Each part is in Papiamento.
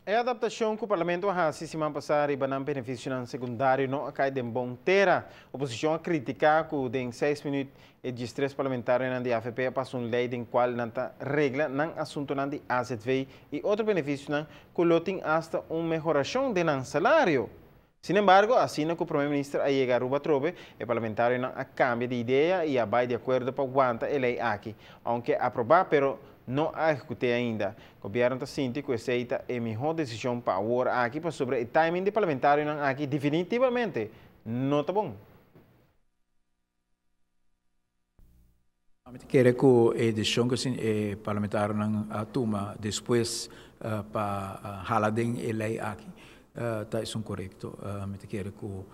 E adaptacion cu Parlamento a haci siman pasa riba nan beneficionan secundario no a cay den bon tera. Oposicion a critica cu den 6 minuut e 13 parlamentarionan di avp a pasa un ley den cual nan ta regla nan asuntonan di azv y otro beneficionan cu lo tin hasta un mehoracion den nan salario. Sinembargo, asina cu Prome Minister a yega Aruba atrobe, e parlamentarionan a cambia di idea y a bay di acuerdo pa wanta e ley aki, aunke aproba pero no a ehecute ainda. Gobierno ta sinti cu esey ta e miho decision pa awor aki pasobra e timing di parlamentarionan aki definitivamente no ta bon. Mi ta kere ku e desishon ku e parlamentarionan a tuma despues pa hala den e lei aki ta esun korekto. Mi ta kere ku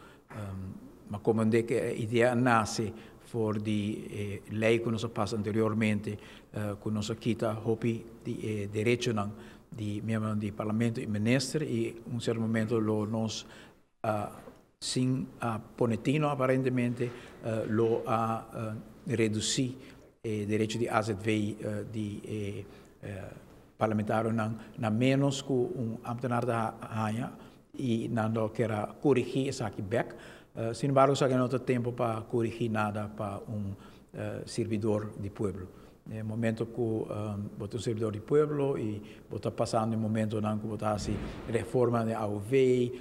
ma komprendé ku e idea a nase for di e lei ku nos a pasa anteriormente ku nos a kita hopi di e derechonan di miembronan di parlamento i minister i un sierto momento lo nos a Sin a pone tino aparentemente lo a reduci e derecho di azv di e parlamentarionan na menos cu un ambtenaar ta haña y nan lo kier a corigi esaki bek. Sin embargo esaki no ta tempo pa corigi nada pa un sirbidor di pueblo. E momento ku bo ta un servidor di pueblo i bo ta pasando e momentonan ku bo ta hasi reforma den AOV,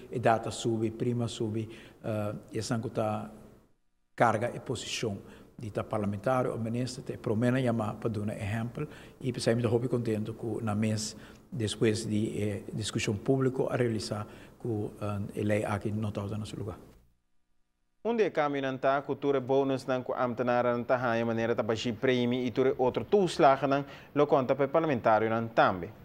e data subi, prima subi, esnan ku ta karga e posishon di ta parlamentario o minister ta e promenan yamá pa duna ehèmpel i p'esei mi ta hopi kontento ku nan mes despues di e diskushon públiko a realisá ku e lei aki no tabata na su lugá. Un di e kambionan ta ku tur e bonusnan ku ámtenarennan ta haña manera ta bashí premi i tur e otro toeslagennan lo konta pa e parlamentarionan tambe.